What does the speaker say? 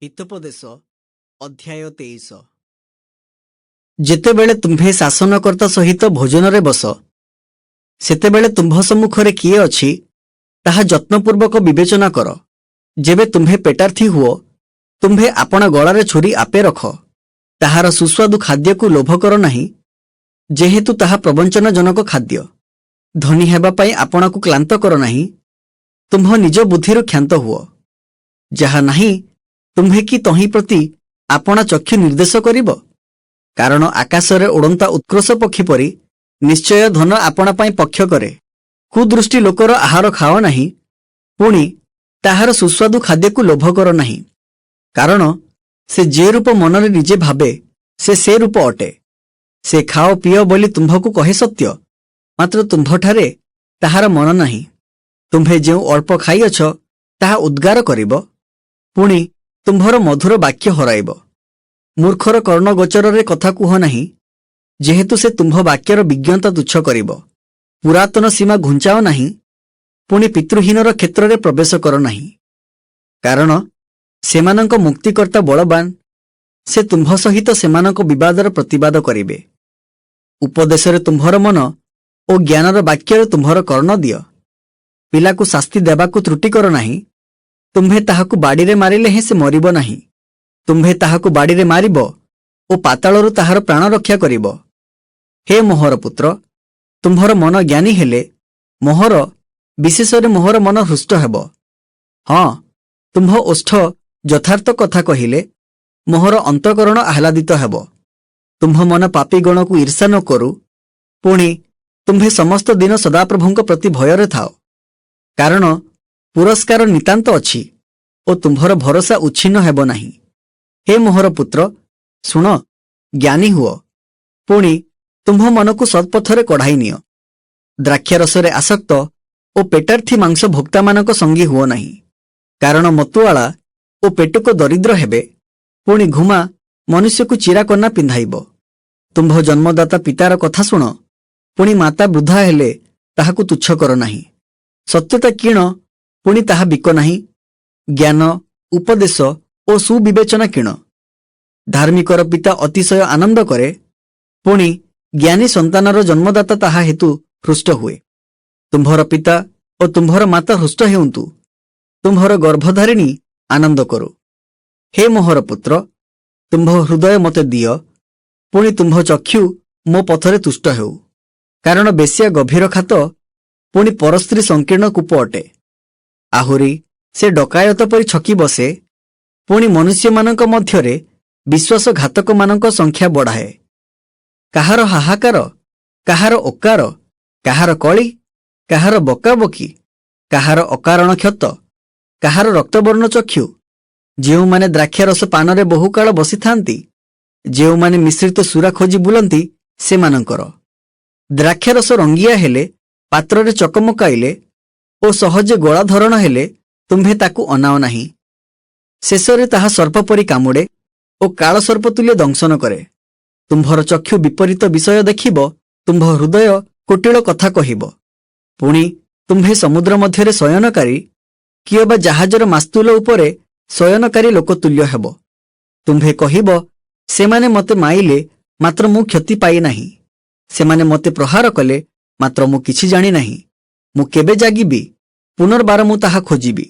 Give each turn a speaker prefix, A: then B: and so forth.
A: ହିତୋପଦେଶ ଅଧ୍ୟାୟ 23। ଯେତେବେଳେ ତୁମ୍ଭେ ଶାସନକର୍ତ୍ତା ସହିତ ଭୋଜନରେ ବସ, ସେତେବେଳେ ତୁମ୍ଭ ସମ୍ମୁଖରେ କିଏ ଅଛି, ତାହା ଯତ୍ନପୂର୍ବକ ବିବେଚନା କର। ଯେବେ ତୁମ୍ଭେ ପେଟାର୍ଥୀ ହୁଅ, ତୁମ୍ଭେ ଆପଣା ଗଳାରେ ଛୁରୀ ଆପେ ରଖ। ତାହାର ସୁସ୍ୱାଦୁ ଖାଦ୍ୟକୁ ଲୋଭ କର ନାହିଁ, ଯେହେତୁ ତାହା ପ୍ରବଞ୍ଚନାଜନକ ଖାଦ୍ୟ। ଧନୀ ହେବା ପାଇଁ ଆପଣାକୁ କ୍ଳାନ୍ତ କର ନାହିଁ। ତୁମ୍ଭ ନିଜ ବୁଦ୍ଧିରୁ କ୍ଷାନ୍ତ ହୁଅ। ଯାହା ନାହିଁ, ତୁମ୍ଭେ କି ତହିଁ ପ୍ରତି ଆପଣା ଚକ୍ଷୁ ନିର୍ଦ୍ଦେଶ କରିବ? କାରଣ ଆକାଶରେ ଉଡ଼ନ୍ତା ଉତ୍କ୍ରୋଶ ପକ୍ଷୀ ପରି ନିଶ୍ଚୟ ଧନ ଆପଣା ପାଇଁ ପକ୍ଷ କରେ। କୁଦୃଷ୍ଟି ଲୋକର ଆହାର ଖାଅ ନାହିଁ, ପୁଣି ତାହାର ସୁସ୍ୱାଦୁ ଖାଦ୍ୟକୁ ଲୋଭ କର ନାହିଁ। କାରଣ ସେ ଯେ ରୂପ ମନରେ ନିଜେ ଭାବେ, ସେ ସେ ରୂପ ଅଟେ। ସେ ଖାଅ ପିଅ ବୋଲି ତୁମ୍ଭକୁ କହେ ସତ୍ୟ, ମାତ୍ର ତୁମ୍ଭଠାରେ ତାହାର ମନ ନାହିଁ। ତୁମ୍ଭେ ଯେଉଁ ଅଳ୍ପ ଖାଇଅଛ, ତାହା ଉଦ୍ଗାର କରିବ, ପୁଣି ତୁମ୍ଭର ମଧୁର ବାକ୍ୟ ହରାଇବ। ମୂର୍ଖର କର୍ଣ୍ଣଗୋଚରରେ କଥା କୁହ ନାହିଁ, ଯେହେତୁ ସେ ତୁମ୍ଭ ବାକ୍ୟର ବିଜ୍ଞତା ତୁଚ୍ଛ କରିବ। ପୁରାତନ ସୀମା ଘୁଞ୍ଚାଅ ନାହିଁ, ପୁଣି ପିତୃହୀନର କ୍ଷେତ୍ରରେ ପ୍ରବେଶ କର ନାହିଁ। କାରଣ ସେମାନଙ୍କ ମୁକ୍ତିକର୍ତ୍ତା ବଳବାନ, ସେ ତୁମ୍ଭ ସହିତ ସେମାନଙ୍କ ବିବାଦର ପ୍ରତିବାଦ କରିବେ। ଉପଦେଶରେ ତୁମ୍ଭର ମନ ଓ ଜ୍ଞାନର ବାକ୍ୟରେ ତୁମ୍ଭର କର୍ଣ୍ଣ ଦିଅ। ପିଲାକୁ ଶାସ୍ତି ଦେବାକୁ ତ୍ରୁଟି କର ନାହିଁ। ତୁମ୍ଭେ ତାହାକୁ ବାଡ଼ିରେ ମାରିଲେ ହେଁ ସେ ମରିବ ନାହିଁ। ତୁମ୍ଭେ ତାହାକୁ ବାଡ଼ିରେ ମାରିବ ଓ ପାତାଳରୁ ତାହାର ପ୍ରାଣ ରକ୍ଷା କରିବ। ହେ ମୋହର ପୁତ୍ର, ତୁମ୍ଭର ମନ ଜ୍ଞାନୀ ହେଲେ ମୋହର, ବିଶେଷରେ ମୋହର ମନ ହୃଷ୍ଟ ହେବ। ହଁ, ତୁମ୍ଭ ଓଷ୍ଠ ଯଥାର୍ଥ କଥା କହିଲେ ମୋହର ଅନ୍ତଃକରଣ ଆହ୍ଲାଦିତ ହେବ। ତୁମ୍ଭ ମନ ପାପୀଗଣକୁ ଈର୍ଷା ନ କରୁ, ପୁଣି ତୁମ୍ଭେ ସମସ୍ତ ଦିନ ସଦାପ୍ରଭୁଙ୍କ ପ୍ରତି ଭୟରେ ଥାଅ। କାରଣ ପୁରସ୍କାର ନିତାନ୍ତ ଅଛି ଓ ତୁମ୍ଭର ଭରସା ଉଚ୍ଛିନ୍ନ ହେବ ନାହିଁ। ହେ ମୋହର ପୁତ୍ର, ଶୁଣ, ଜ୍ଞାନୀ ହୁଅ, ପୁଣି ତୁମ୍ଭ ମନକୁ ସତ୍ପଥରେ କଢ଼ାଇ ନିଅ। ଦ୍ରାକ୍ଷାରସରେ ଆସକ୍ତ ଓ ପେଟାର୍ଥୀ ମାଂସ ଭୋକ୍ତାମାନଙ୍କ ସଙ୍ଗୀ ହୁଅ ନାହିଁ। କାରଣ ମତୁଆଳା ଓ ପେଟୁକ ଦରିଦ୍ର ହେବେ, ପୁଣି ଘୁମା ମନୁଷ୍ୟକୁ ଚିରାକନା ପିନ୍ଧାଇବ। ତୁମ୍ଭ ଜନ୍ମଦାତା ପିତାର କଥା ଶୁଣ, ପୁଣି ମାତା ବୃଦ୍ଧା ହେଲେ ତାହାକୁ ତୁଚ୍ଛ କର ନାହିଁ। ସତ୍ୟତା କିଣ, ପୁଣି ତାହା ବିକ ନାହିଁ। ଜ୍ଞାନ, ଉପଦେଶ ଓ ସୁବିବେଚନା କିଣ। ଧାର୍ମିକର ପିତା ଅତିଶୟ ଆନନ୍ଦ କରେ, ପୁଣି ଜ୍ଞାନୀ ସନ୍ତାନର ଜନ୍ମଦାତା ତାହା ହେତୁ ହୃଷ୍ଟ ହୁଏ। ତୁମ୍ଭର ପିତା ଓ ତୁମ୍ଭର ମାତା ହୃଷ୍ଟ ହେଉନ୍ତୁ, ତୁମ୍ଭର ଗର୍ଭଧାରିଣୀ ଆନନ୍ଦ କରୁ। ହେ ମୋହର ପୁତ୍ର, ତୁମ୍ଭ ହୃଦୟ ମୋତେ ଦିଅ, ପୁଣି ତୁମ୍ଭ ଚକ୍ଷୁ ମୋ ପଥରେ ତୁଷ୍ଟ ହେଉ। କାରଣ ବେଶ୍ୟା ଗଭୀର ଖାତ, ପୁଣି ପରସ୍ତ୍ରୀ ସଂକୀର୍ଣ୍ଣ କୂପ ଅଟେ। ଆହୁରି ସେ ଡକାୟତ ପରି ଛକି ବସେ, ପୁଣି ମନୁଷ୍ୟମାନଙ୍କ ମଧ୍ୟରେ ବିଶ୍ୱାସଘାତକମାନଙ୍କ ସଂଖ୍ୟା ବଢ଼ାଏ। କାହାର ହାହାକାର, କାହାର ଓକାର, କାହାର କଳି, କାହାର ବକାବକି, କାହାର ଅକାରଣ କ୍ଷତ, କାହାର ରକ୍ତବର୍ଣ୍ଣ ଚକ୍ଷୁ? ଯେଉଁମାନେ ଦ୍ରାକ୍ଷାରସ ପାନରେ ବହୁକାଳ ବସିଥାନ୍ତି, ଯେଉଁମାନେ ମିଶ୍ରିତ ସୁରା ଖୋଜି ବୁଲନ୍ତି, ସେମାନଙ୍କର। ଦ୍ରାକ୍ଷାରସ ରଙ୍ଗିଆ ହେଲେ, ପାତ୍ରରେ ଚକମକାଇଲେ ଓ ସହଜେ ଗଳାଧରଣ ହେଲେ ତୁମ୍ଭେ ତାକୁ ଅନାଅ ନାହିଁ। ଶେଷରେ ତାହା ସର୍ପ ପରି କାମୁଡ଼େ ଓ କାଳ ସର୍ପ ତୁଲ୍ୟ ଦଂଶନ କରେ। ତୁମ୍ଭର ଚକ୍ଷୁ ବିପରୀତ ବିଷୟ ଦେଖିବ, ତୁମ୍ଭ ହୃଦୟ କୁଟିଳ କଥା କହିବ। ପୁଣି ତୁମ୍ଭେ ସମୁଦ୍ର ମଧ୍ୟରେ ଶୟନକାରୀ କିଅବା ଜାହାଜର ମାସ୍ତୁଲ ଉପରେ ଶୟନକାରୀ ଲୋକ ତୁଲ୍ୟ ହେବ। ତୁମ୍ଭେ କହିବ, ସେମାନେ ମୋତେ ମାଇଲେ, ମାତ୍ର ମୁଁ କ୍ଷତି ପାଇନାହିଁ। ସେମାନେ ମୋତେ ପ୍ରହାର କଲେ, ମାତ୍ର ମୁଁ କିଛି ଜାଣି ନାହିଁ। ମୁଁ କେବେ ଜାଗିବି? ପୁନର୍ବାର ମୁଁ ତାହା ଖୋଜିବି।